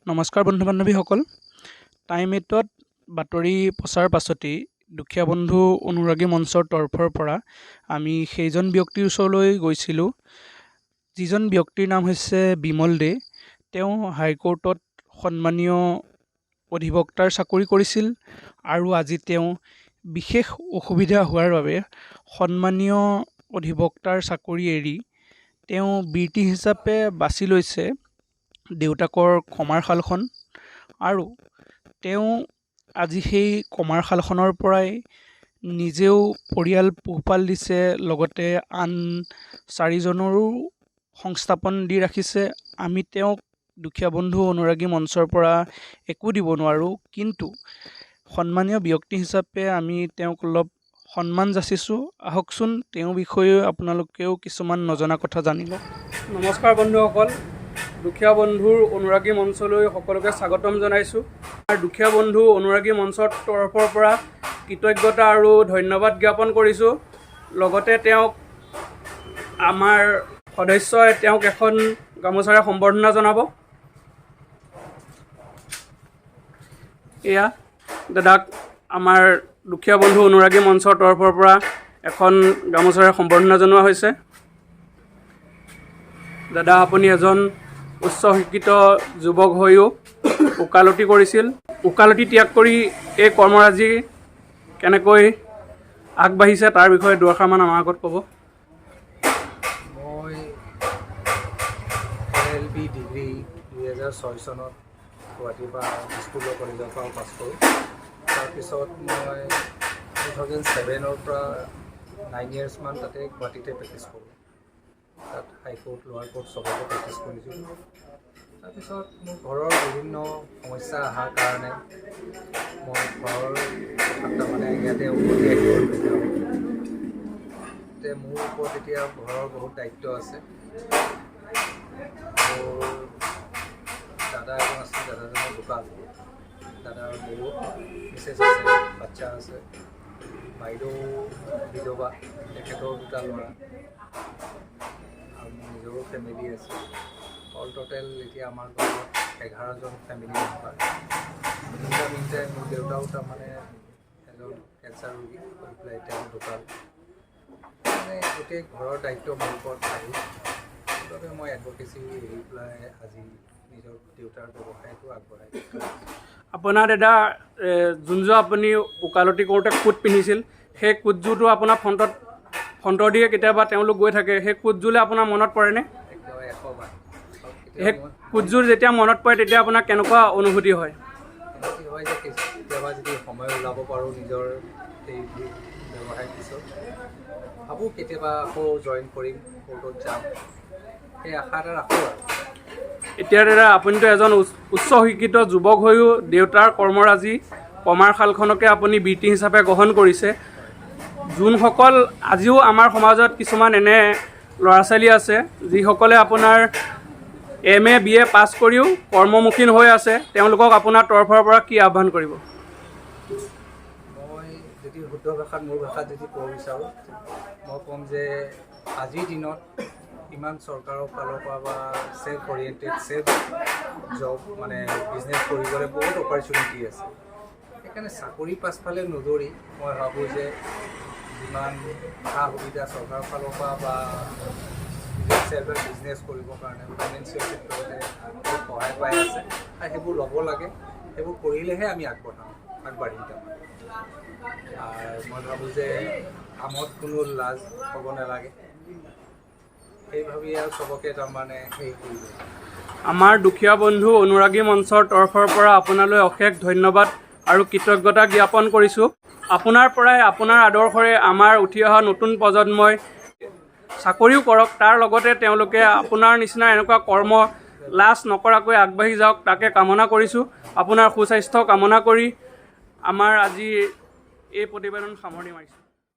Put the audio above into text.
নমস্কাৰ বন্ধু বান্ধৱীসকল। টাইম 8ত বাতৰি প্ৰচাৰ পাছতেই দুখীয়া বন্ধু অনুৰাগী মঞ্চৰ তৰফৰ পৰা আমি সেইজন ব্যক্তিৰ ওচৰলৈ গৈছিলোঁ, যিজন ব্যক্তিৰ নাম হৈছে বিমল দে। তেওঁ হাইকোৰ্টত সন্মানীয় অধিবক্তাৰ চাকৰি কৰিছিল আৰু আজি তেওঁ বিশেষ অসুবিধা হোৱাৰ বাবে সন্মানীয় অধিবক্তাৰ চাকৰি এৰি তেওঁ বৃত্তি হিচাপে বাছি লৈছে দেউতাকৰ কমাৰশালখন আৰু তেওঁ আজি সেই কমাৰশালখনৰ পৰাই নিজেও পৰিয়াল পোহপাল দিছে, লগতে আন চাৰিজনৰো সংস্থাপন দি ৰাখিছে। আমি তেওঁক দুখীয়া বন্ধু অনুৰাগী মঞ্চৰ পৰা একো দিব নোৱাৰোঁ, কিন্তু সন্মানীয় ব্যক্তি হিচাপে আমি তেওঁক অলপ সন্মান যাচিছোঁ। আহকচোন, তেওঁৰ বিষয়েও আপোনালোকেও কিছুমান নজনা কথা জানি লওক। নমস্কাৰ বন্ধুসকল, দুখীয়া বন্ধুৰ অনুৰাগী মঞ্চলৈ সকলোকে স্বাগতম জনাইছোঁ। আৰু দুখীয়া বন্ধু অনুৰাগী মঞ্চৰ তৰফৰ পৰা কৃতজ্ঞতা আৰু ধন্যবাদ জ্ঞাপন কৰিছোঁ। লগতে তেওঁক আমাৰ সদস্যই তেওঁক এখন গামোচাৰে সম্বৰ্ধনা জনাব। এয়া দাদাক আমাৰ দুখীয়া বন্ধু অনুৰাগী মঞ্চৰ তৰফৰ পৰা এখন গামোচাৰে সম্বৰ্ধনা জনোৱা হৈছে। দাদা, আপুনি এজন উচ্চ শিক্ষিত যুৱক হৈও ওকালতি কৰিছিল। ওকালতি ত্যাগ কৰি এই কৰ্মৰাজি কেনেকৈ আগবাঢ়িছে, তাৰ বিষয়ে দুআষাৰমান আমাৰ আগত ক'ব। মই এলএলবি ডিগ্ৰী 2006 চনত গুৱাহাটীৰ পৰা স্কুল কলেজৰ পৰা পাছ কৰোঁ। তাৰপিছত মই 2007ৰ পৰা 9 ইয়েৰ্ছমান তাতে গুৱাহাটীতে প্ৰেক্টিছ কৰোঁ। তাত হাইকোৰ্ট, লোৱাৰ কোৰ্ট চবতে প্ৰেক্টিছ কৰিছোঁ। তাৰপিছত মোৰ ঘৰৰ বিভিন্ন সমস্যা অহাৰ কাৰণে মই ঘৰৰ কথাত তাৰমানে ইয়াতে উভতি আহিবলগীয়া হ'ল। এতিয়া মোৰ ওপৰত এতিয়া ঘৰৰ বহুত দায়িত্ব আছে। মোৰ দাদা এজন আছিল, দাদাজনৰ ঢুকাল। দাদাৰ বৌ, মিছেছ আছে, বাচ্চা আছে। বাইদেউ বিধৱা, তেখেতৰ দুটা ল'ৰা আৰু মোৰ নিজৰো ফেমিলি আছে। অল ট'টেল এতিয়া আমাৰ ঘৰত 11জন family member. In the mean time মোৰ দেউতাও তাৰমানে এজন কেঞ্চাৰ ৰোগী হৈ পেলাই তেওঁ ঢুকাল। মানে গোটেই ঘৰৰ দায়িত্ব মোৰ ওপৰত আহিল। সেইবাবে মই এডভকেচি এৰি পেলাই আজি নিজৰ দেউতাৰ ব্যৱসায়টো আগবঢ়াই। আপোনাৰ দাদা, যোনযোৰ আপুনি ওকালতি কৰোঁতে কোট পিন্ধিছিল, সেই কোটযোৰটো আপোনাৰ ফ্ৰণ্টৰ দিয়ে কেতিয়াবা তেওঁলোক গৈ থাকে, সেই কোটযোৰলৈ আপোনাৰ মনত পৰেনে? একদম 100 বাৰ। সেই কোটযোৰ যেতিয়া মনত পৰে, তেতিয়া আপোনাৰ কেনেকুৱা অনুভূতি হয়? কি হয় যে কেতিয়াবা যদি সময় ওলাব পাৰোঁ নিজৰ এই ব্যৱসায়ৰ পিছত, ভাবোঁ কেতিয়াবা আকৌ জইন কৰিম, কোৰ্টত যাম, সেই আশা এটা ৰাখোঁ আৰু। এতিয়া দাদা, আপুনিতো এজন উচ্চ শিক্ষিত যুৱক হৈও দেউতাৰ কৰ্মৰাজি কমাৰশালখনকে আপুনি বৃত্তি হিচাপে গ্ৰহণ কৰিছে। যোনসকল আজিও আমাৰ সমাজত কিছুমান এনে ল'ৰা ছোৱালী আছে, যিসকলে আপোনাৰ এমএ, বিএ পাছ কৰিও কৰ্মমুখীন হৈ আছে, তেওঁলোকক আপোনাৰ তৰফৰ পৰা কি আহ্বান কৰিব? মই যদি শুদ্ধ ভাষাত, মোৰ ভাষাত যদি ক'ব বিচাৰোঁ, মই ক'ম যে আজিৰ দিনত ইমান চৰকাৰৰ ফালৰ পৰা বা চেল্ফ অৰিয়েণ্টেড, চেল্ফ জব মানে বিজনেছ কৰিবলৈ বহুত অপৰচুনিটি আছে। সেইকাৰণে চাকৰি পাছফালে নদৌৰি মই ভাবোঁ যে যিমান সা সুবিধা চৰকাৰৰ ফালৰ পৰা বা নিজৰ চেল্ফ বিজনেছ কৰিবৰ কাৰণে ফাইনেন্সিয়েল ক্ষেত্ৰতে বহুত সহায় পাই আছে আৰু সেইবোৰ ল'ব লাগে। সেইবোৰ কৰিলেহে আমি আগবাঢ়িম তাৰমানে। আৰু মই ভাবোঁ যে কামত কোনো লাজ হ'ব নালাগে। সেই ভাবিয়ে আৰু চবকে তাৰমানে হেৰি কৰিব। আমাৰ দুখীয়া বন্ধু অনুৰাগী মঞ্চৰ তৰফৰ পৰা আপোনালৈ অশেষ ধন্যবাদ আৰু কৃতজ্ঞতা জ্ঞাপন কৰিছোঁ। আপোনাৰ পৰাই, আপোনাৰ আদৰ্শৰে আমাৰ উঠি অহা নতুন প্ৰজন্মই চাকৰিও কৰক, তাৰ লগতে তেওঁলোকে আপোনাৰ নিচিনা এনেকুৱা কৰ্ম লাজ নকৰাকৈ আগবাঢ়ি যাওক, তাকে কামনা কৰিছোঁ। আপোনাৰ সুস্বাস্থ্য কামনা কৰি আমাৰ আজি এই প্ৰতিবেদন সামৰণি মাৰিছোঁ।